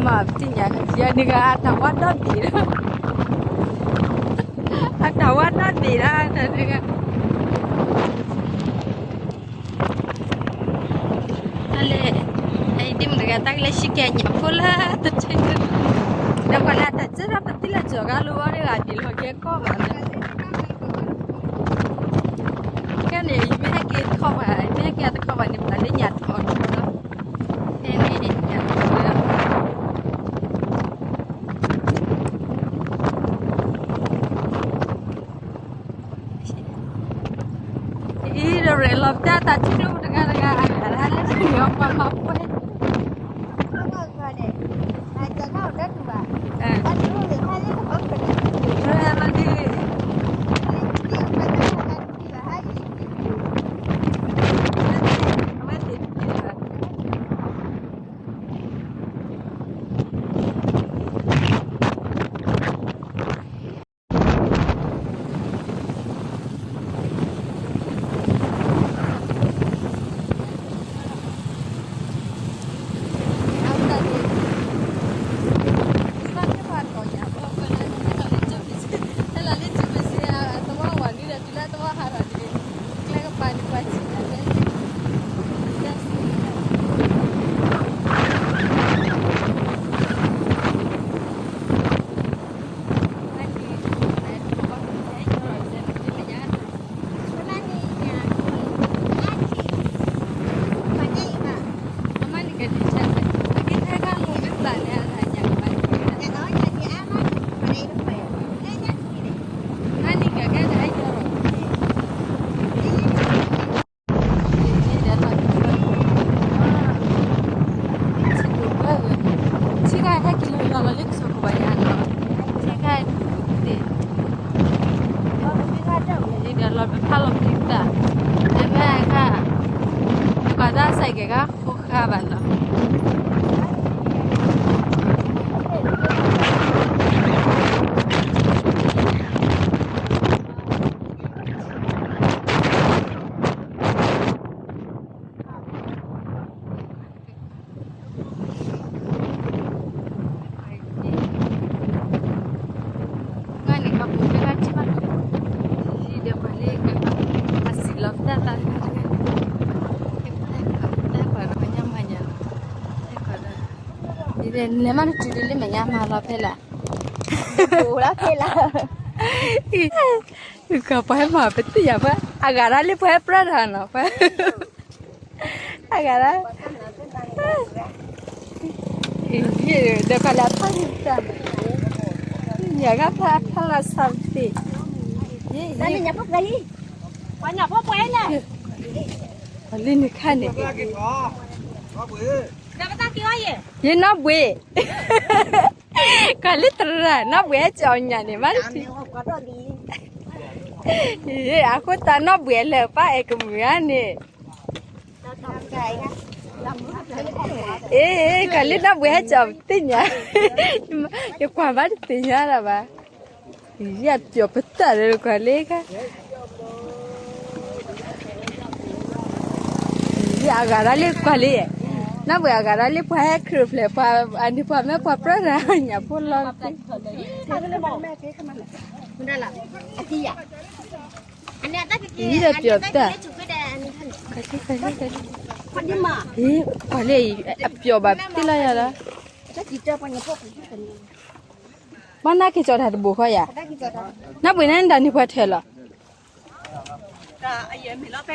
မၤပသ့ၣ်ညါ ယၤတဂၤအတၢ်ဝါဒီဘ့ၣ်လီၤ, အတၢ်ဝါဒီဘ့ၣ်လီၤ တၢ်တဂၤ တၢ်လဲၣ်, အအံၤဒ်မတၤတဂၤ တၢ်ကလဲၤဆံကဲညၣ်ဖိလၢတထံၣ်, ဒီးပှၤလၢတၢ်စၢထီၣ်ပသံလၢကၠီၤကါလိဝဲတဂၤ ဒ်လီၤကဲကီၢ်ဘၣ်လၢ ခဲန့ၣ် ယမ့ၢ်ဟဲက့ၤတခီဘၣ်, ယမ့ၢ်ဟဲက့ၤတခီဘၣ်န့ၣ် ပှၤလၢညၣ်ထီၣ်ထီၣ်လီၤ, န့ၣ်ညၣ်ထီၣ်လီၤ အံၤဒီးရဲၣ်လီၤပတၢ်တၢ်ထံကျိပတဂၤတဂၤ အဂၤတဂၤလၢတၢ်န့ၣ်အီၤပှၤမၤပှဲၤ ထံဂၤဟဲက့ၤလီၤလီၤလၢကစၢၢ်ခိၣ်ဘၣ်ယၤနီၤ, ထံဂၤဒ်, ဒီးလီၤဖးလီၤပျံၤတၢ်, တမ့ၢ်အခါ, ပှၤသးစဲကဲၤခါဃိဃါဘၣ်နီၤ. လဲၤမးတတုၤဒ်လၢမဲာ်ညါမးလီၤဖဲလဲၣ်, အိၣ်လၢဖဲလဲၣ်, ကပှၤဟဲမၤပသ့ၣ်ညါဖဲ အဂၤဒၣ်လၢပှၤဟဲပြၢတၢ်နီၤဖဲ အဂၤဒၣ်, ဒီးပှၤလၢအဖးန့ၣ်တၢ်, ညၣ်ဂၤဖးဖးလီၤဆါသ့ၣ်, ပှၤလၢန့ၣ်ခါန့ၣ်, ယနီၢ်ဘှံး, ကွၢ်လၢတရၣ် နီၢ်ဘှံးဟဲကၠီၤညၣ်န့ၣ် မၤတထံၣ်, အဃိသတးနီၢ်ဘှံးလဲၤပၢ်အဲၣ်ကမုာ်ဧါန့ၣ်, အ့ ကွၢ်လၢနီၢ်ဘှံးဟဲကၠီၤပသ့ၣ်ညါ, ယကွၢ်ဘၣ်တသ့ၣ်ညါလၢၤဘၣ်, ယပျီၣ်ပတၢ်လၢကွၢ်လၢခါ အဂၤဒၣ်လၢကွၢ်လၢ, နီၢ်ဘှံးအဂၤဒၣ်လၢပှၤဟဲခရံာ်ဖျဲၣ် ပှၤအန့ၣ်ပှၤမၢပှၤပြၢတၢ်ညၣ်ဖိလီၤသ့, အံၤဒီးပျီၣ်တၢ်, အံၤ ကွၢ်လၢအံၤ အပျီၣ်ဘၣ်ပသ့ၣ်လီၤယၤလီၤ, ဘၣ်နၢ်က့ၤကၠီၤတၢ်တဘိၣ်ဃီယၤ, နီၢ်ဘှံးန့ၣ်တၢ်န့ၣ်ပှၤထၢၣ်လီၤ ယတၢ်အိၣ်တီၢ်ဘၣ်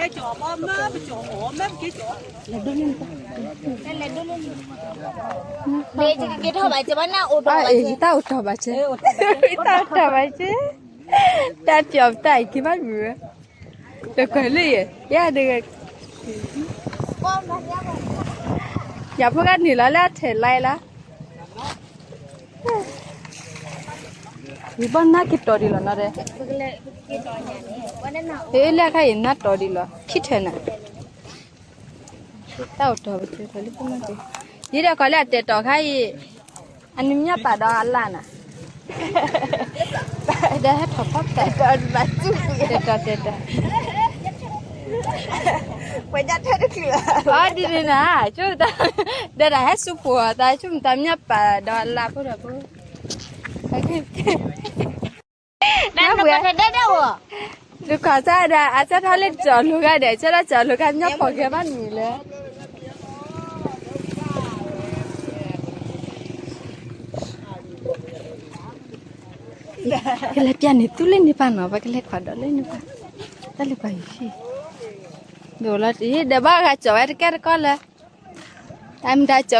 စ့, တၢ်ပျီၣ်တၢ်အံၤက့ၤဘၣ်မုာ်ဝဲ, တကွၢ်လၢယဲ, ယၤတဂၤ, ယဖိကနုာ်လီၤလၢအထၢၣ်လါလီၤ, ယဘၣ်နၢ်က့ၤတီၤဒံးလီၤနီၤ, အ့ လၢအခါအံၤနၢ်တီၤဒံးလီၤ ခံထၢၣ်နၤ, တၢ်အိၣ်တီၢ်ဘၣ်စ့ လၢ, ယဒီးကွၢ်လၢအတဲာ်တီၤခါအံၤ, အနံၤမ့ၢ်ပာ်ဒီးအလၢ်နၤ, ဒီးဟဲထီၣ်ဖီတၢ်, တဲာ်တီၤတဲာ်တီၤ, ဝဲဒၣ်ထဲတချုးလီၤ. အဒ်န့ၣ်နၤ, ဆိ, ဒီးတၢ်ဟဲစူးဖိအီၤ တၢ်ဆိကမိၣ်တၢ်မ့ၢ်ပာ်ဒီးလၢ်ဖိဒီးဖိ, နဝဲ, တခွါစၢ်ဒီး အစၢ်ထီၣ်လၢကၠီၤလိၤဂၤဒီး အစၢ်ထီၣ်ကၠီၤလိၤဂၤ မ့ၢ်ဖီၣ်ကဲဘၣ်နုၤလဲၣ်. ကလဲၤပျၢ်န့ၢ်သူလၢန့ၣ်ပၢ်နီၤ, ပကလဲၤခွးဒီးလၢန့ၣ်ပၢ်, တၢ်လၢပှၤယံၤ, ဒိးလီၤတံၢ် ဒီးဘၣ်ဂၤကၠီၤဝဲတကဲတကီလၢ, တၢ်မ့ၢ်တၢ်ကၠီၤဖျၢၣ်,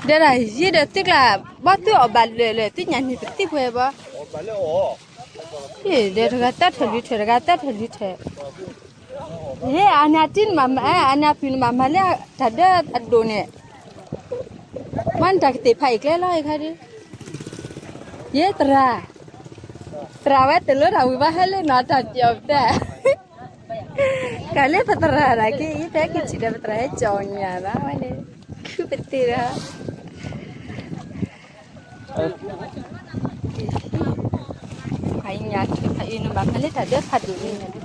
ဒီးတၢ်ယံၤဒီးသုကျါ, ဘီသုအီၣ်ဘၣ်လၢာ်လၢာ် သုညါန့ၣ်ပသံၣ်ပှဲၤဘီ, ဒီးတဂၤတၢ်ထၢၣ်လွံၢ်ထၢၣ် တဂၤတၢ်ထၢၣ်လွံၢ်ထၢၣ် ဟ့ၣ် အန့ၣ်အတံၢ်နမၤမၤ, အန့ၣ်အဖုနမၤမၤလၢတၢ်ဒၢအဒိၣ်န့ၣ်, မ့ၢ်နတၢ်ကတ့ၢ်ဖးအံၤကျဲလီၤအံၤခါဒ်, ယဲသရၣ်, သရၣ်ဝဲတလၢတၢ်ဝံၤဘၣ်ဟဲလၢနီၤတၢ်ပျီၣ်ပတၢ်, ကလၢပသရၣ်ဒၣ်က့ ယဖဲကထံၣ်ဒီးပသရၣ်ဟဲကၠီၤညါလီၤဝဲန့ၣ်, ခုပသ့ၣ်ဒီး ဖးအံၤညါ ဖးအံၤနဘၣ်မၤလၢတၢ်ဒၢဖးဒိၣ်န့ၣ်, ဘျၢၣ်ထီၣ်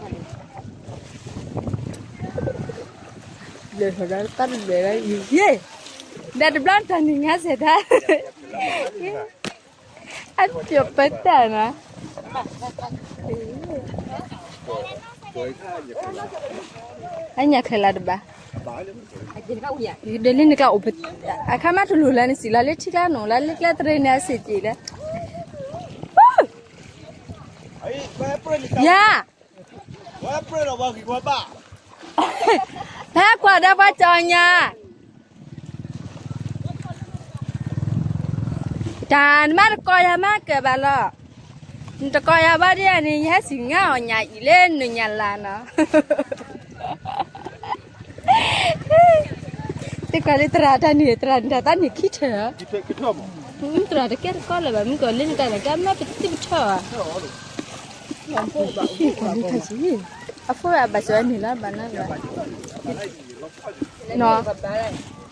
ဒီးတၢ်တဘျၢၣ်ဒီးယံၤ, ဒီးတဘျီတၢ်န့ၣ်ညါစဲးတၢ်, အပျီၣ်ပတၢ်နီၤ, အညၣ်ခဲလၢာ်တဘၣ်, ဒီးလၢနကျါအိၣ်, အခါမးတလိၣ်လၢနစံးလီၤလၢထံကျါနီၤ လၢလၢကျဲတရံးန့ၣ်အစံးက့ၤလၢ, ယၤ, ဖဲကွၢ်ဒီးပှၤကၠီၤညါ တၢ်နမ့ၢ်တကိးယၤမးကၢၣ်ဘၣ်လီၤ, နတကိးယၤဘၣ်ဒ်န့ၣ် ယဟဲစံးငါအီၣ်ညၣ်အံၤလၢနညၣ်လၢ်နီၤ, တကွၢ်လၢသရၣ်တၢ်န့ၣ် သရၣ်န့ၣ်တၢ်သးန့ၣ်ခံထၢၣ်, သရၣ်တကဲတကီလၢၤဘၣ် မုၢ်ကီၢ်လၢနတၢ်န့ၣ် ကဲမ့ၢ်ပသံၣ်ပထၢၣ်ဧါ, အဖိအဘၣ်စၢၤန့ၣ်လီၤ ဘၣ်နၤလီၤ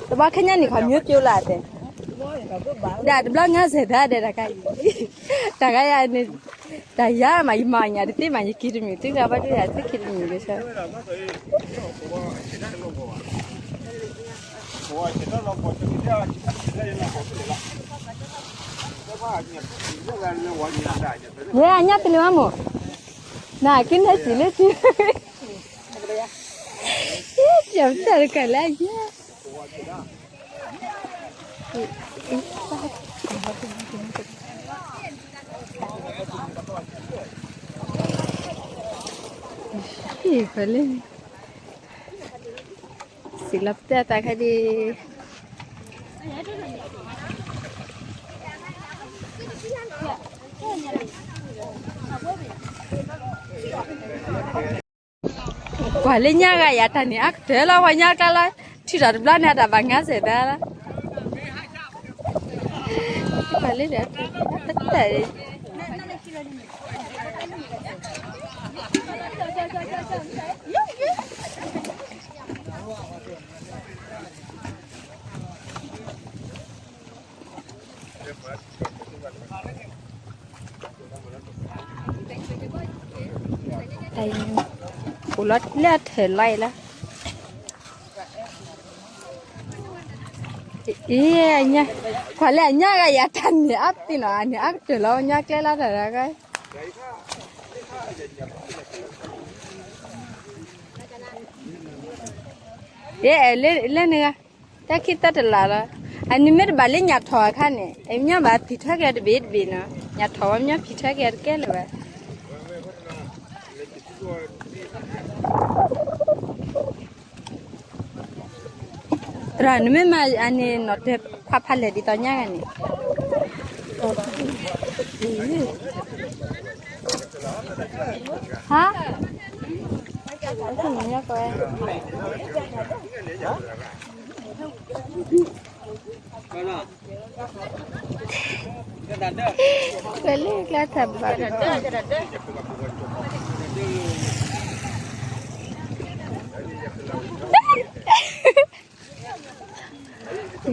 တဘျီခဲညါန့ၣ် ခီမ့ၢ်ပျိလၢအတဲ, ဒၣ်တဘျီငါစဲးဒၣ်ဒီးတၢ်ခါအံၤ, တၢ်ခါယၤန့ၣ်, တၢ်ယၤမး ယမၤညၣ်တသ့မး ယက့ၤတမံၤ သုကဘၣ်ဒၣ်သုက့ၤတမံၤလၢဆၢ, ယဲအညၣ်တလၢမးမိၢ်, နက့ၤနဲၣ်စံးလၢသု, ယဲပျံၤတၢ်တကးလၢအညၣ် ဟံၣ်ဖဲလဲၣ်, စံးလီၤပတဲတၢ်ခါဒ်, ကွၢ်လၢညါဂၤယၤတၢ်န့ၣ် အကတၢၢ်လီၤ ပှၤညါကျါလီၤ, ထံၣ်ထီၣ်တဘျီန့ၣ် အတၢ်ဘၣ်ငါစဲးတၢ်လီၤ, ကွၢ်လၢဒီးတၢ်, အိၣ်လီၤလၢအထၢၣ်လီၤအံၤလီၤ, အံၤ, ကွၢ်လၢအညါဂၤယၤတၢ်န့ၣ် အါပသ့ၣ်နီၤ အန့ၣ် အါကတၢၢ်လီၤ ညါကျဲလီၤတၢ်ဂၤ, ယဲ, လၢန့ၣ်ဂၤ, တၢ်ခံသၢတလးလီၤ, အန့ၣ်မ့ၢ်တဘၣ်လၢညၣ်ထီၣ်အခါန့ၣ် အမ့ၢ်ဘၣ်ဖံးထွဲက့ၤတဘ့ၣ်တဘ့ၣ်နီၤ ညၣ်ထီၣ်ဝဲမ့ၢ်ဖံးထွဲက့ၤတကဲလၢၤဘၣ် သရၣ် နမ့ၢ်မၤအန့ၣ် နီၣ်တဲခွါဖးလဲၢ်ဒ်သိးညါဂၤန့ၣ်, ဟါ, ကွဲလၢကျါတၢ်ဘၣ်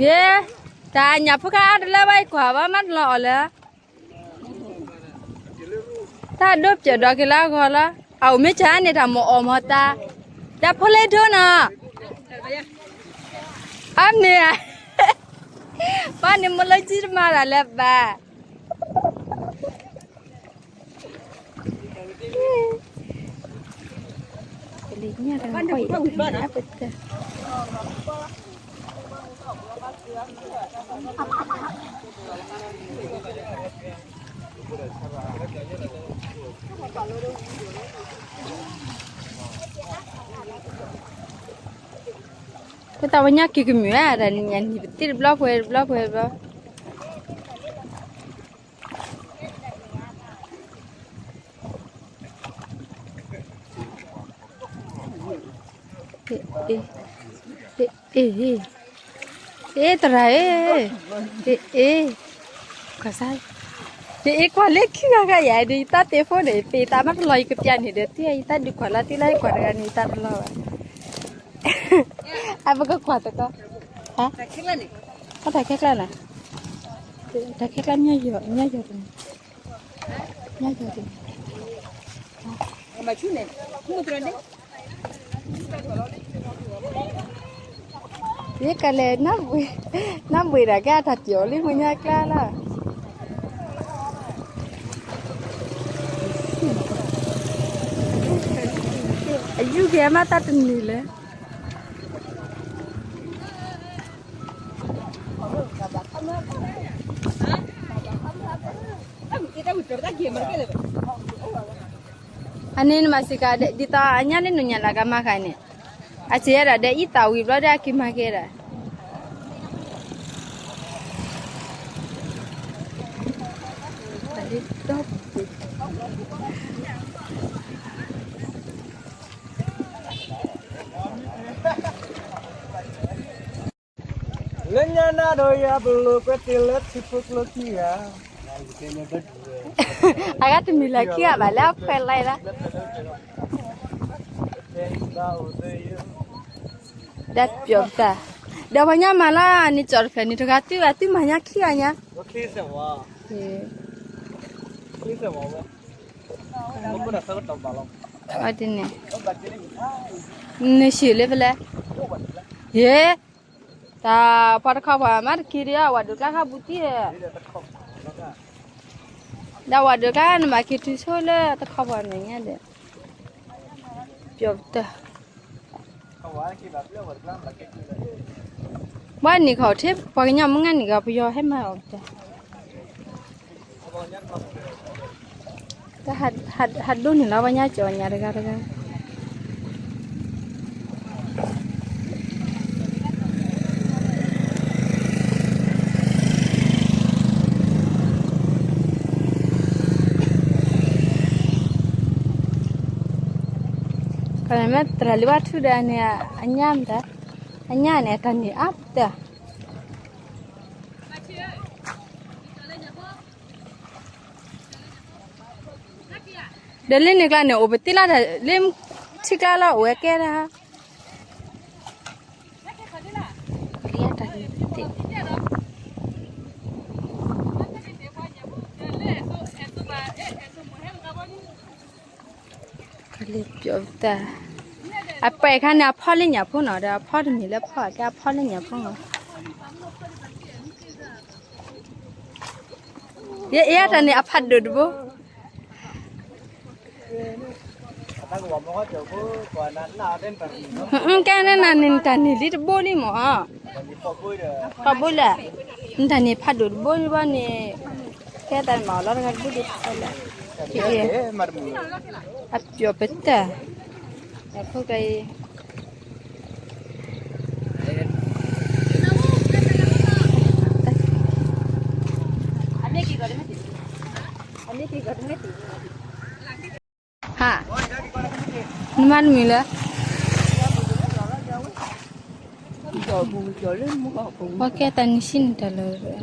ယဲ, တၢ်ညၣ်ဖိခါအါတလၢဘၣ် ယကွၢ်ဘၣ်မးတလီၤအီၤလၢ, တၢ်ဒိးပျၢၤဒီးက့ၤလၢအဂီၢ်လီၤ. အအိၣ်မ့ၢ်ဆါန့ၣ်တၢ်မိၣ်အီၣ်မီၤတၢ်, တၢ်ဖိလၢဒိနီၤ, အမ့ၢ်ဧါ, ဘၣ်န့ၣ်မ့ၢ်လၢကံတမၤတၢ်လၢၤဘၣ်. ပတၢ်ဝဲညါက့ၤကမုာ်ဧါ, တၢ်နံၤညါနံၤပသ့ၣ်တဘျီပှဲၤတဘျီပှဲၤတဘျီ. အ့ အ့ သရၣ်ဧၢ, အ့ အ့ ကွၢ်စၢ်, အ့ ကွၢ်လၢခံဂၤဂၤယၤဒီး ယတၢ်သ့ၣ်ဖိန့ၣ် ယသ့ၣ်ယသးမ့ၢ်တလီၤ ယကပျၢ်န့ၣ်ဒီး တုၤယတၢ်ဒုးကွၢ်လီၤ တုၤလၢယကွၢ်တဂၤန့ၣ် ယတၢ်တလီၤဘၣ်. အပကကွၢ်သကိး, ဟါ, တၢ်ခဲကျါန့ၣ်, တၢ်ခဲကျါ မ့ၢ်ယီၤတန့ၣ်, မ့ၢ်ယီၤတန့ၣ် ယကလဲၤ, နဘှံးတၢ်ကဲအတၢ်ပျီၤလံ မ့ၢ်ညါကျါလီၤ. အယူၢ်က့ၤအမၤတၢ်တန့ၢ်လၢၤ. အန့ၣ်နမၤစ့ၢ်ကီး ဒ်သိးအညၣ်လၢနညါလၢကမၤဃာ်န့ၣ်, အစံးဝဲဒၣ်ဒီးအံသးဝံၤဘျီဒီးအက့ၤမၤက့ၤဒၣ် လၢညါနၤဒီးယၤ ပလိာ်ကွဲသ့လၢထံဖိကျိခံဂၤ, အဂၤတမံၤလၢခံဂၤဘၣ်လၢအခွဲးလီၤလၢ ဒၣ်ပျီၤပတၢ်, ဒီးပှၤညါမၤလၢန့ၣ် ကၠီၣ်တဖျၢၣ်န့ၣ် တဂၤတုၤဂၤတုၤမၤညါခံဂၤညါ, ဒ်န့ၣ်, နဆံးလၢဖဲလဲၣ်, ယဲ, တၢ်ပှၤတခီပှၤမၤတက့ၤဒီး ဝၤဒိးကျါခါဘူးတံၢ်, ဒီးဝၤဒိးကျါနမၤက့ၤတုၤဆိလၢတခီပှၤမဲာ်ညါဒီး, ပျီၤပတၢ် ဘၣ်န့ၣ်ခီၣ်ထံး ပှၤကညီမုၢ်ငါန့ၣ်ဂ့ၤ ပယီၤဟဲမၤအီၤတၢ်, တၢ်ဟးဒိၣ်န့ၣ်လီၤ ပှၤညါကၠီၤညါတဂၤတဂၤ ကမ့ၢ်သရၣ်လံဘၣ်ထူဒီးန့ၣ် အညၣ်မတၤ, အညၣ်န့ၣ် တၢ်န့ၣ်အါပတၢ်, ဒီးလၢန့ၣ်ကျါန့ၣ် အိၣ်ပသ့လၢ်တၢ်လၢ ထံကျါလီၤ အိၣ်ဝဲကဲဒၣ် ကလံၤပျီၤတၢ်, အပှဲၤခါန့ၣ် အဖီၣ်လၢညၣ်ဖိနီၤ ဒီးအဖီၣ်တမံၤလၢဖီၣ် ကဲအဖီၣ်လၢညၣ်ဖိနီၤ, ယအဲၣ်တၢ်န့ၣ် အဖးဒိၣ်တဘိ ကဲနနၤန့ၣ် နတၢ်န့ၣ်လံတဘိလံမး, ထီဘိလၢ, နတၢ်န့ၣ်ဖးဒိၣ်တဘိလံဘၣ်န့ၣ်, ကဲတၢ်န့ၣ်မးလီၤတဂၤတဘိဒံးလၢ, အပျီၤပတၢ်, ဖိကဲအံၤ ဟါ, နမၤတမုာ်လၢ, ပှၤကဲတၢ်နုၤဆံနတၢ်လီၤ,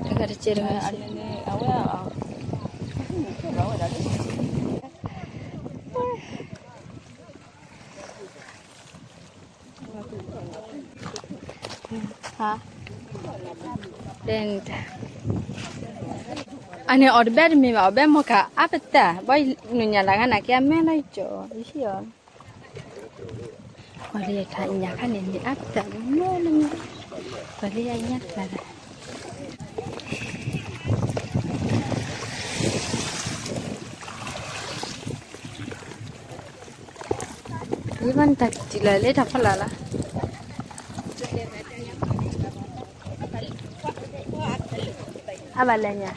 တဂၤတစဲးတဂၤ, ဟါ, ဒဲနတၢ် အန့ၣ်အီၤတဘဲတမ့ၢ်ဘၣ် အီၤဘဲမီၢ်ကၤအါပတၢ် ဘၣ်နုာ်ညါလၢဂၤနာ်က့အမဲလၢယကၠီၤ ယဟံၣ်အီၤ ကွၢ်လၢယထါညါခါန့ၣ် မ့ၢ်အါပတၢ်မ့ၢ်လၢမ့ၢ် ကွၢ်လၢယညါတဂၤ ယဘၣ်နတၢ်တံၢ်လၢလၢတၢ်ဖီလာ်လီၤ အဘၣ်လဲၣ်ညါ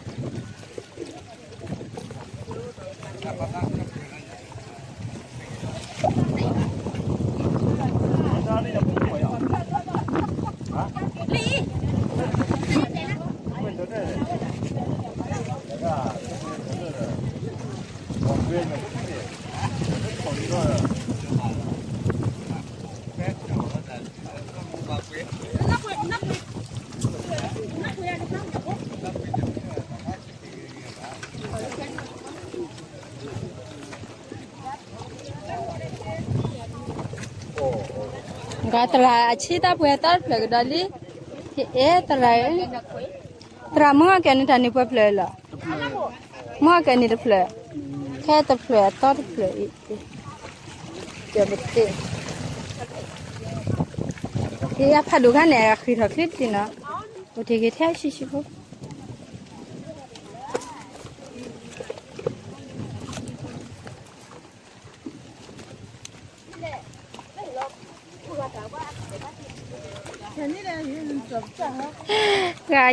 ကသရၣ်အဆံတၢ်ပှဲၤ သီတဖျၢၣ်ကဒီးလံ, အဲ သရၣ်, သရၣ်မုၢ်အကဲန့ၣ်တၢ်န့ၣ်ပှဲၤဖျၢၣ်လီၤ, မုၢ်အကဲန့ၣ်တဖျၢၣ်, ခဲတဖျၢၣ်အသီတဖျၢၣ်အံၤ, ကဲပသ့ၣ်, ယဖးဒိၣ်ခါန့ၣ် အဃံးထီၣ်ချ့တသ့နီၤ, အိၣ်တ့ၢ်က့ၤထဲဆံးဆံးဖိ ဂၤ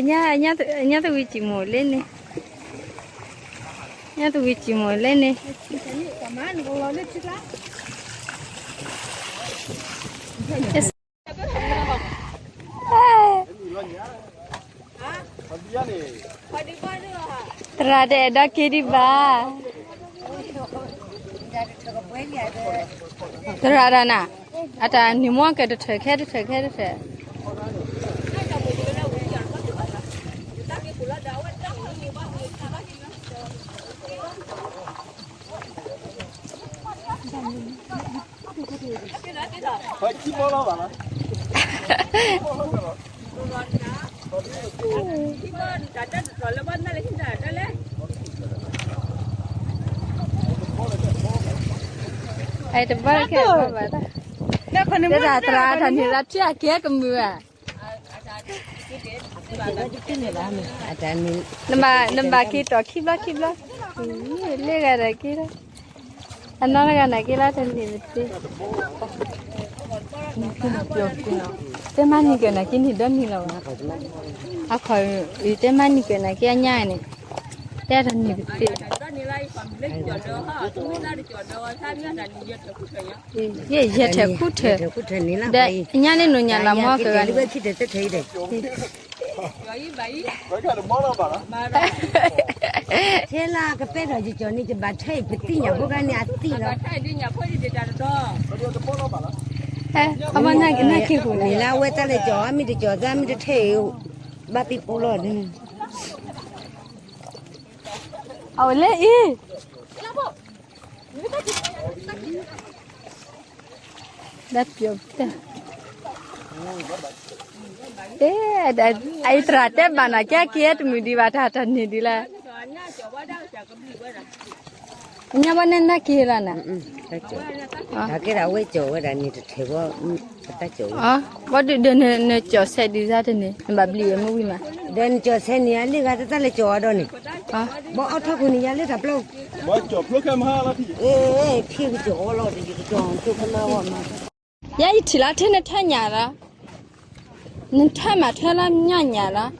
ညါ, ညါတဝံၤစံၣ်မိၣ်လဲၣ်န့ၣ်, ညါတဝံၤစံၣ်မိၣ်လဲၣ်န့ၣ်, သရၣ်တအဲၣ်ဒိးက့ၤဒံးဘၣ်, သရၣ်တၢ်နၤ, အတၢ်နံၤမွၢ်ကဲတထၢၣ်ခဲတထၢၣ်ခဲတထၢၣ် အဲတဘၣ်ကဲဘၣ်ဘၣ်, တၢ်သရၣ်တၢ်န့ၣ် လၢထံအကဲကမုာ်ဧါ, နဘၣ်က့ၤတီၢ်ခံဘျီခံဘျီ, လၢဂၤတၢ်က့ၤလီၤ, အနီၢ်တဂၤနာ်က့ၤလီၤတၢ်န့ၣ်တသ့, တဲမၤန့ၢ်က့ၤနာ်က့ၤန့ၣ်ဒီနံၤလီၤ, အခီၣ်, တဲမၤန့ၢ်က့ၤနာ်က့ၤအညါန့ၣ်, တဲတၢ်န့ၣ်တသ့ ယဲၢ်ထဲးခူၣ်ထၢၣ်, ဒီးညါန့ၣ်နိၣ်ညါလၢမီၢ်ကဂၤန့ၣ်, ထဲလၢကပဲထီၣ်ယကၠီၤန့ၣ် ယဘၣ်ထဲအံၤ ပသံၣ်ညါဖိခါန့ၣ်အသံၣ်လီၤ, အဘၣ်နၢ်က့ၤပူၤန့ၣ်လၢအဝဲတၢ်လဲၤကၠီၤ အမ့ၢ်တကၠီၤသး အမ့ၢ်တထဲအံၤ, ဘၣ်သံၣ်ပူၤလီၤ, အဝဲလဲၤအံၤ လၢပျီၤတၢ်, အံၤသရၣ်တဲဘၣ်နၤ ကဲက့ၤတမုာ်ဒံးဘၣ် တၢ်တၢ်န့ၢ်ဒံးလၢ, ညါဘၣ်နဲၣ်နၢ်က့ၤလီၤနၤ, ကဲဒၣ်ဝဲကၠီၤဝဲဒၣ်န့ၣ်တထဲဘၣ်, ဘၣ်ဒုးဒီးနကၠီၤဆဲးဒံးစၢ်တန့ၢ် နဘၣ်ဘျံးဝဲမ့ၢ်ဝံၤမး, ဒီးနကၠီၤဆဲးန့ၣ် အလ့ၢ်ဂၤတသၣ်လဲၤကၠီၤအီၤဒီးန့ၣ်, ဘၣ်အီၣ်ထီၣ်ခိၣ်န့ၣ် ယၤလၢတၢ်ပျီ, ဖံကၠီၤအီၤလီၤ ယကၠီၤအီၤ ယထံၣ်လီၤထဲနထၢညါလီၤ, နထၢမၤထၢလၢညါညါလီၤ,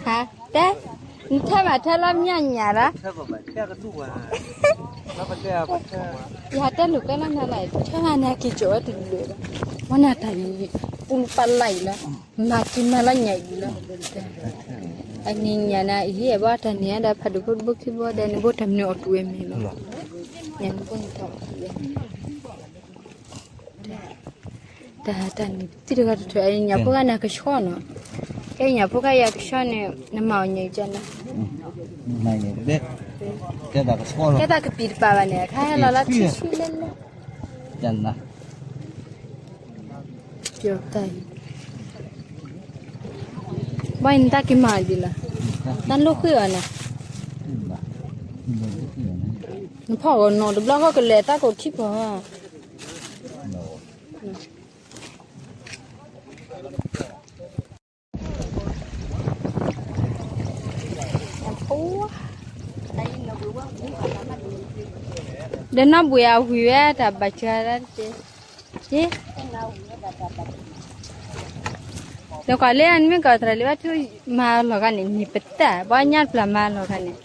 ဟါ, တဲ, နထၢမၤထၢလၢညါညါလီၤ, ယဟးတဲလိာ်ကွဲလၢနၤလီၤ, ထၢဂၤန့ၣ်က့ၤကၠီၤဝဲတလၢာ်လီၤ, ဝဲနၤတၢ်အံၤ, ပူၤပလၢ်အံၤလီၤ, မၤက့ၤမၤလၢညါအံၤလီၤ, အန့ၣ်ညါန့ၣ် ယဟဲဘၣ်တၢ်န့ၣ်ဒီးဖးဒိၣ်ဖိတဘိခံဘိဒီး နဘိၣ်တၢ်မနုၤအီၤတူၢ်ဝဲမ့ၢ်လီၤ, ညါနဘိၣ်နတၢ်အီၤတူၢ်ဝဲ တၢ်တၢ်န့ၣ် ပသံၣ်တဂၤတထၢၣ် အညါဖိဂၤန့ၣ်ကဆှီနီၤ, ကဲညါဖိဂၤယၤကဆှီန့ၣ် နမၤအီၤညါကန့ၣ်, ကဲသးကပံာ်တပာ်ဘၣ်န့ၣ် အခါဟဲလီၤလၢထံဆူလဲၣ်လဲၣ်, ပျီၤတၢ်အံၤ ဘၣ်အံၤနတၢ်က့ၤမၤဒ်လီၤ, တၢ်လိၣ်ဃုာ်အီၤနၤ, ဖီၣ်ဂီၤနီၤတဘျီဃီကလဲၤတၢ်ကိးခံဖီၣ်ဧါ. ဒီးနီၢ်ဘှံးအဝံၤဝဲတၢ်ဘၣ်စၢၤဒၣ်တက့ၢ်. ဒီးကွၢ်လၢအနမ့ၢ်ကီၢ်သရၣ်လံဘၣ်ထူမၤလီၤဂာ်န့ၣ် နံၤပတၢ် ဘၣ်ညၣ်ပျၢ်မၤလီၤဂာ်န့ၣ်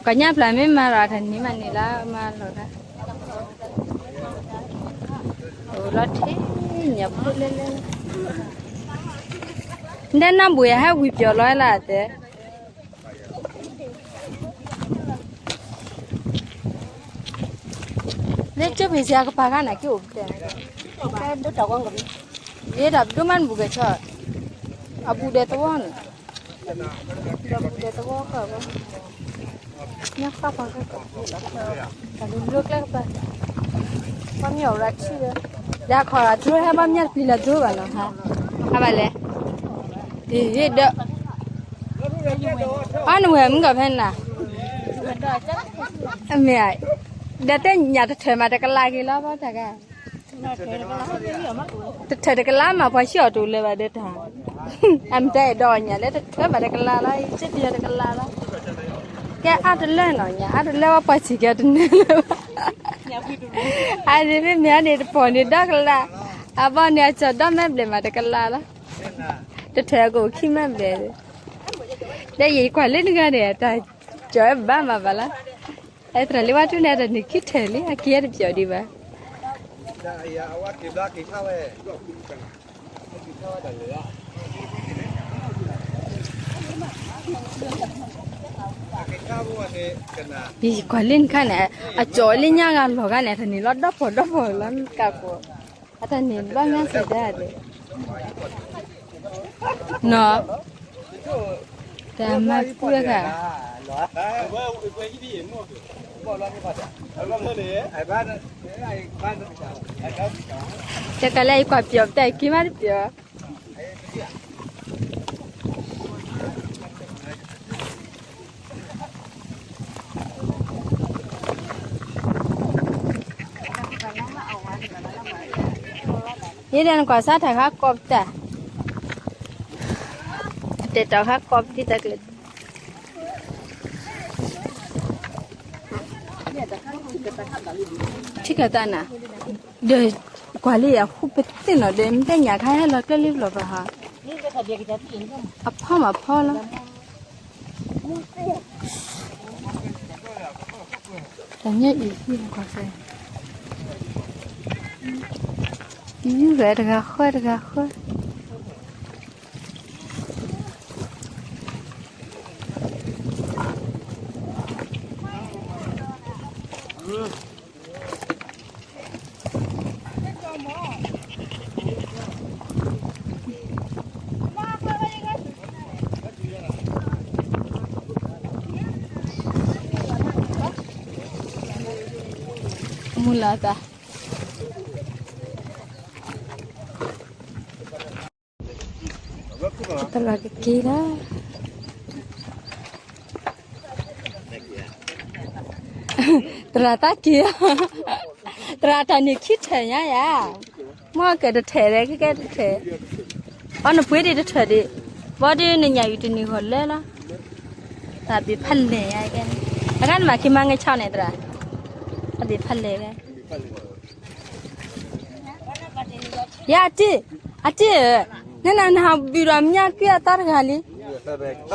ကညၣ်ပျၢ်မ့ၢ်မၤလီၤတနံၤမးန့ၣ်လၢမၤလီၤဂာ် အိၣ်လီၤထဲ ညၣ်ဖိလဲလဲ ဒဲနီၢ်ဘှံးဟဲဝံၤပျီၤလီၤလၢအတဲ လၢကၠိဖံးစ့အကပၤခါန့ၣ် က့ၤအိၣ်ပတဲ ယဲဒၣ်ပဒိၣ်မးနဘူးကဆီ အဘူးဒဲသဝီန့ၣ် ဒီးဘူးဒဲသဝီကီၢ်ဘၣ် ညၣ်ဃၣ်ပှၤကီၢ် တၢ်လူၤလၢကျဲကပၤ ပှၤမ့ၢ်အီၣ်ရၤထံၣ်ဒီး ဒ်ခီၣ်ရၤဒိဟဲဘၣ်မ့ၢ်တပျံၤလၢဒိဘၣ်နီၤ ဟါ ဟါဘၣ်လဲၣ် ဟ့ၣ်ဒီး အနဝဲမုၢ်ကီၢ်ဖဲနၤ မ့ၢ် ဒီးတဲညၣ်တထၢၣ်မးတကလးက့ၤလီၤဘၣ်တၢ်ဂၤ တထၢၣ်တကလးမး ပှၤဟံၣ်အီၤတအိၣ်လၢၤဘၣ်ဒီးတၢ် အမ့ၢ်တဲဒီးညၣ်လၢတထၢၣ်မးတကလးလီၤ ယစ့ပယီၤတကလးလီၤ ကဲအါတလၢနီၤ ညၣ်အါတလၢဝဲပှၤစံၣ်ကဲတန့ၢ်လၢၤဘၣ် အါန့ၣ်မ့ၢ်မ့ၢ်န့ၣ်တပိာ်န့ၢ်ဒီကလး အဘီန့ၣ်အကၠီၤဒီမဲဘျဲၣ်မးတကလးလီၤ တထၢၣ်အကအိၣ်ခံမဲဘျဲၣ် ဒီးယကွၢ်လၢနဂၤန့ၣ် တၢ်ကၠီၤဝဲဘၣ်မးဘၣ်လီၤ အဲသရၣ်လံဝါထူန့ၣ် တၢ်န့ၣ်ခံထၢၣ်လံ အက့ၤတပျီၤဒံးဘၣ် ယကွၢ်လၢနခါန့ၣ် အကၠီၤလၢညါဂၤလီၤဂာ်န့ၣ် တၢ်န့ၣ်လီၤဒီဖှီၣ်ဒီဖှီၣ်လီၤ နကးကိး အတၢ်န့ၣ်ဘၣ်ငါစံးဒၣ်ဒဲး နီၤ တၢ်မၤပှဲၤဂၤ တကလဲၤအံၤကွၢ်ပျီၤပတၢ်အံၤက့ၤမးတပျီၤ ယဲဒၣ်နကွၢ်စၢ်တၢ်ခါကီပတၢ် တဲာ်တၢ်ခါကီပတံၢ်တၢ်ကျဲၤ ထံၣ်ကသးနၤ ဒီးကွၢ်လၢယၤဟူပသ့ၣ်နီၤ ဒီးမ့ၢ်တဲညၣ်ခါဟဲလီၤကျဲလံဘျီဘၣ်ဟါ အဖီမးဖီလီၤ တၢ်ညၣ်အံၤဟံၣ်ကွၢ်စဲ ယုၢ်ဝဲတဂၤဃၢတဂၤဃၢ မုၢ်လၢ်သး တလီၤကက့ၤလၢ သရၣ်တၢ်က့ၤ သရၣ်တၢ်န့ၣ်ခံထၢၣ်ညါယၤ မ့ၢ်ကဲတထၢၣ်ဒီး ကဲကဲတထၢၣ် အီနပှ့ၤဒံးတထၢၣ်ဒံး ဘီဒ်နညၣ်အံၤတနံၤဂီၤလၢလီၤ တၢ်ဘ့ၣ်ဖးလဲၢ်ညါကဲန့ၣ် အဂၤနမၤက့ၤမၤငဲၤဆီန့ၣ်သရၣ် တၢ်ဘ့ၣ်ဖးလဲၢ်ကဲ ယအတံၢ် အတံၢ်ဧၢ, နနၤနဟးဘုးဒီးမညါကွံအသီတဂၤလံ, န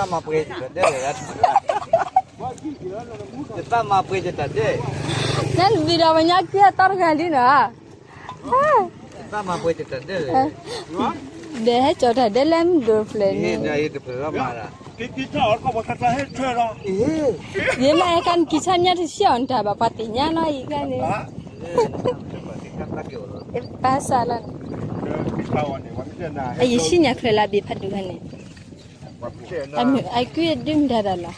ဘုးဒီးမညါကွံအသီတဂၤလံနီၤ, ဒီးဟဲကၠီၤတၢ်ဒဲးလၢမုၢ်ဒိၣ်ဖျၢၣ်န့ၣ် ယမ့ၢ်ဟဲခါနကံၢ်ဆါညါ တဆံးအီၤနတၢ်ဘၣ် ပှၤသ့ၣ်ညါလီၤအံၤခါန့ၣ်, ဘၣ်ဆၣ်လီၤန့ၣ်, အယံာ်ဆံညါချၢလၢအဘ့ၣ်ဖးဒိၣ်ခါန့ၣ်, အကွံအဒုၣ်မတၤတၢ်လီၤ,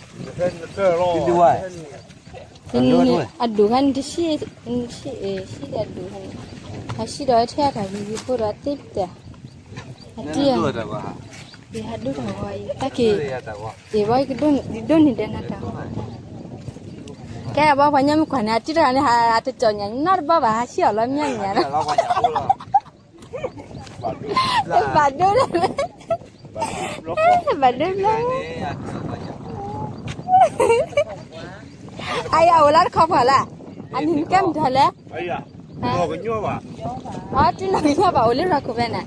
တနံၤအဒိၣ်ခါန့ၣ် တဆံး, ဆံးဒီးအဒိၣ်ခါန့ၣ်, အဆံးဒီးအထဲအတၢ်ဂ့ၤဂ့ၤဖိဒီးသ့ပတၢ်, အတံၢ်, ယဟးဒိၣ်တၢ်ဂီၤအံၤ တၢ်က့ၤ, ယဘၣ်ယကဒိၣ်န့ၢ်ဒဲးနၤတၢ်ဂီၤ, ကဲဘီပှၤညီမုၣ်ခွါန့ၣ် အတံၤတဂၤန့ၣ် ဟးတကၠီၣ်ညါ နီတဘီဘၣ် ဟးဆံၣ်အီၤလီၤမညီမညီ, ဘၣ်ဒိလၢ, ဘၣ်ဒိလၢ, အယၤအိၣ်လၢတခီပှၤလၢ, အနံၤနကဲမတၤလဲၣ်, အတနီၤကညီဘၣ်အိၣ်လၢရၤခိၣ်ဖဲန့ၣ်,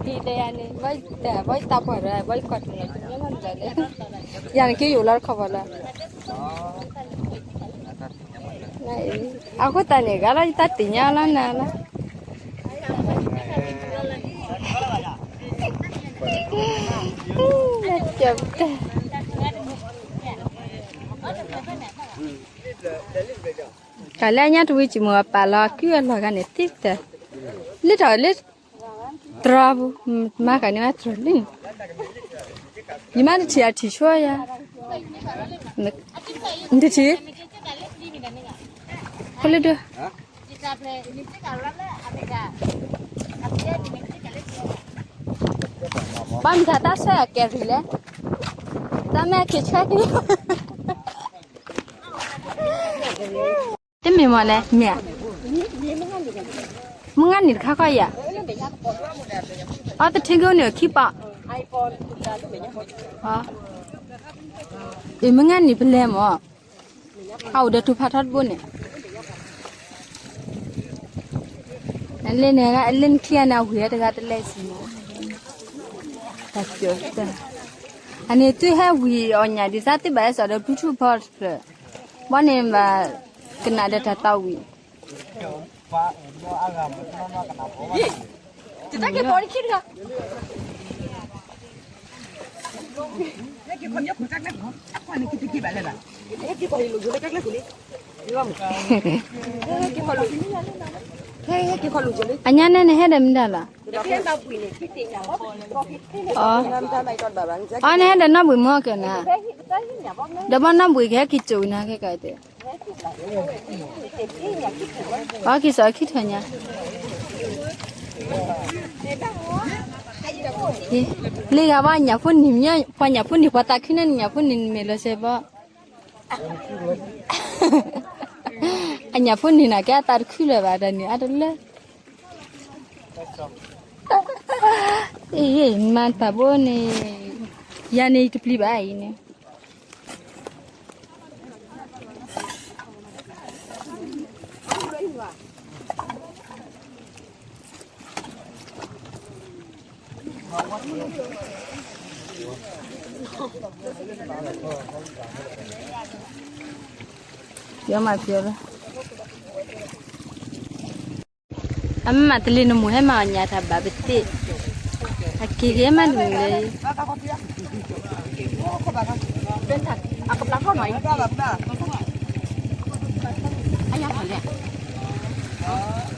ဒ်ယၤန့ၣ်, ဘီယတၢ်ပှၢ်ဒီး ဘီယကွၢ်တနီၤကညီလီၤလၢ, ယၤန့ၣ်က့ယအိၣ်လၢတခီပှၤလၢ အဃိသတးန့ၣ် ဂၤလီၤယတၢ်တ့ၢ်ညါလီၤနၤလီၤ, တၢ်လၢအညါတဝံၤ ကၠံၣ်မုၢ်အပာ်လီၤကုအလီၢ်ဂၤန့ၣ် သ့ကတၢၢ်, လၢထီၣ်လၢ တြီပူၤ, မၤကန့ၢ်ဝဲတြီလံ, ယမါတထံၣ်အထံၣ်ဆိယၤ, နတထံၣ်, ဖိလၢဒိ, ဘၣ်မတၤတၢ်ဆၢအကဲရံၣ်လဲၣ်, တၢ်မ့ၢ်က့ၤဆၢက့ၤ တမ့ၢ်မ့ၢ်လဲၣ်, မ့ၢ်ဧါ, မုၢ်ငါနံၤတခါခီယၤ, အီတထံကအိၣ်န့ၣ်ခံပီ, အ့ၣ် မုၢ်ငါနံၤပလဲမၢ်, အအိၣ်ဒီးတူၢ်ဖးထီတဘိန့ၣ်, အလ့န့ၣ် အလ့နခံဂၤန့ၣ် အဝံၤတဂၤတလဲစံးမး, တၢ်ကၠိတၢ်, အန့ၣ်သုဟဲဝံၤအီၣ်ညၣ်ဒ်သိးသုဘၣ်ဟဲစိာ်ဒီး Bluetooth ဖီတဖျၢၣ်, ဘီန့ၣ်ဘၣ်ကနၣ်ဒီးတၢ်သီဝံၤ တၢ်ကဲပီတခံတဂၤ, အညါန့ၣ်နဟဲဒီးမတၤလီၤ, အီ နဟဲဒီးနီၢ်ဘှံးမၢ်ကဲနၤ, ဒီးဘီနီၢ်ဘှံးကဟဲက့ၤစိာ်နၤကဲကဲတဲ အီက့ၤစိာ်ခံထၢၣ်ညါ, လံဂၤဘၣ်ညၣ်ဖိနံၤ, ပှၤညၣ်ဖိနံၤ ပှၤသးခုန့ၣ် ညၣ်ဖိနံၤမ့ၢ်လီၤစဲးဘီ, အညၣ်ဖိနံၤန့ၣ် ကဲအသးတခုလၢၤဘၣ် တၢ်နံၤအါတလၢ, အ့ၣ်မၤတၢ်ဘိန့ၣ်, ယၤန့ၣ်ယတပျံၤဘၣ်အံၤန့ၣ် ယမၤပျီလီၤ, အမၤတလ့ၤနမိၢ်ဟဲမၤအီၣ်ညၣ်တၢ်ဘၣ်ပသ့ၣ်, အက့ၤက့ၤမးတမံၤလၢ ပ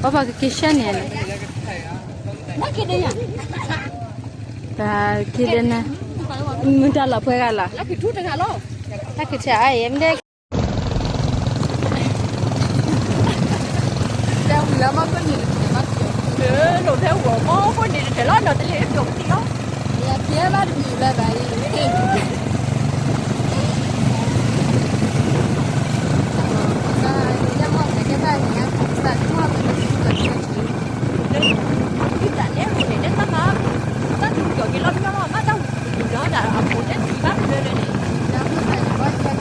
ပှၤကက့ၤဆှၢန့ၣ်လဲၣ်, တၢ်က့ၤဒဲနၤ, မုၢ်တၢ်လီၢ်ပှဲၤဂၤလီၤ, တၢ်ကထံၣ်အါအံၤ မ့ၢ်ဒဲ တဲဝံၤလၢမီၢ်ခိၣ်နံၤတထၢၣ်လီၤ, လိၣ်ဖဲဝံၤမီၢ်ခိၣ်နံၤတထၢၣ်လီၤ နီၢ်တလ့ၤတဖျိးကသံလီၤ, ယကဲဘၣ်တမံၤဘၣ်ဘၣ်အံၤ, လၢ တၢ်န့ၣ်န့ၣ် တၢ်မၤ တၢ်တူၢ်ကီၤက့ၤလီၤ ပညီမီၢ် မ့ၢ်တၢ်ဝံၤ ပူၤဒီးတၢ်အဖိးတဲတံၢ်ဘၣ်တလၢလၢန့ၣ် တၢ်လၢဝဲက့ၤက့ၤဆၣ်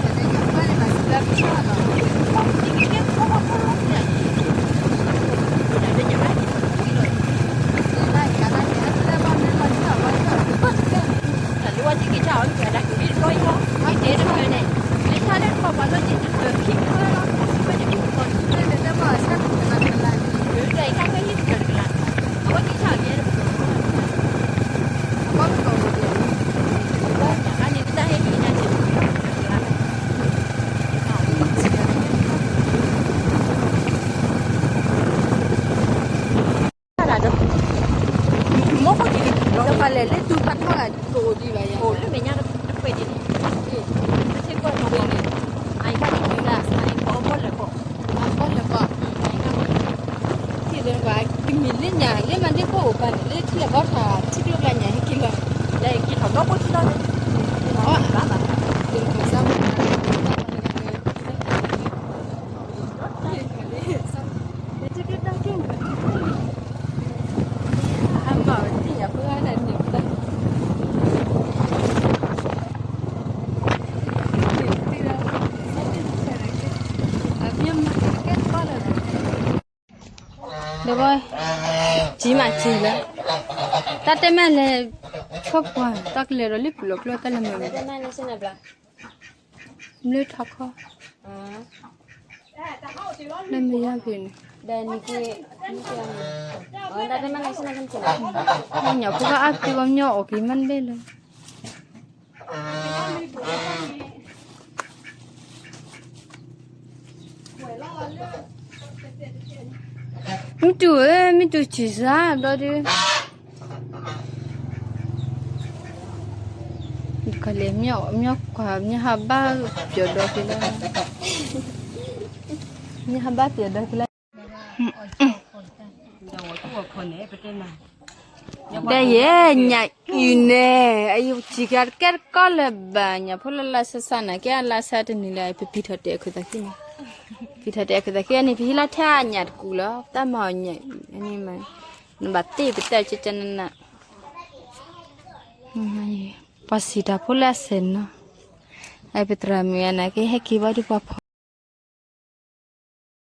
အီၤ ကဲဒၣ်က့ၤလီၤအံၤလီၤ အံၤတဲတဖၣ်န့ၣ် လၢဆၣ်လၢတခီပှၤလၢက့ၤတဖၢခံဖၢလီၤ ခံဖၢန့ၣ် တၢ်အံၤခါဖဲဟံၣ်တဖၢတကလး အဝဲက့ၤဆၣ်အီၤကဲတဖၢ အန့ၣ်တၢ်ဟဲက့ၤညါန့ၣ် မီၢ်ခိၣ်က့ၤလၢ လၢမဲာ်ညါတပှဲၤဒ်န့ၣ် အံၤခါန့ၣ် အံၤခီဘီလဲၣ်ကီး ထံၣ်လၢကမ့ၢ်လၢညါ လၢမၤဒ့ခိၣ်အိၣ်ပာ်န့ၣ် လၢထံအဘီထၣ် ထံကျိကျါညါဟဲက့ၤလီၤ က့ၤထီၣ်ဒီဘိထံလီၤ အီ က့ၤလီၤစၢ် ဘီ, ကံမးကံလၢ, တၢ်တဲမ့ၢ်လဲၤ, ဆိပှၤ တၢ်ကလဲၤဒီးလံပူၤလီၤကျိတၢ်လဲၤမၤ, မ့ၢ်ထီခီ, လၢမ့ၢ်ယါဖဲန့ၣ်, ညၣ်ဖိကအါပတုၤအီၤမညီအီၣ်က့ၤမ့ၢ်တဘ့ၣ်လၢ မ့ၢ်တူၢ်ဧၢ, မ့ၢ်တူၢ်စံးစၢ်ဘျီဒု, ကလဲၤမညီကွၢ် မညီဟးဘၣ်ပျီၤဒီးက့ၤလၢ, မညီဟးဘၣ်ပျီၤဒီးက့ၤလၢ, ဒ်ယဲ, ညၣ်အံၤန့ၣ် အယစံးကဲတကဲတကီလၢၤဘၣ်, ညၣ်ဖိလၢလါဆါဆါန့ၣ် ကဲအလါဆါတနံၤလၢ ပပံထီၣ်တဲာ်အခိၣ်သးခံန့ၣ်, ပံထီၣ်တဲာ်အခိၣ်သးခံန့ၣ် ပဟံးလီၤထဲအညၣ်တကူာ်လီၤ, တၢ်မၤအီၤညၣ်အံၤန့ၣ်မး, နဘၣ်တ့ၢ်ပတၢ်ကကနန, ပှၤစံးတၢ်ဖိလၢအစဲးနီၤ, အပသရၣ်မုၣ်အနၤက့ဟဲက့ၤဘၣ်ဒုးပှၤဖီ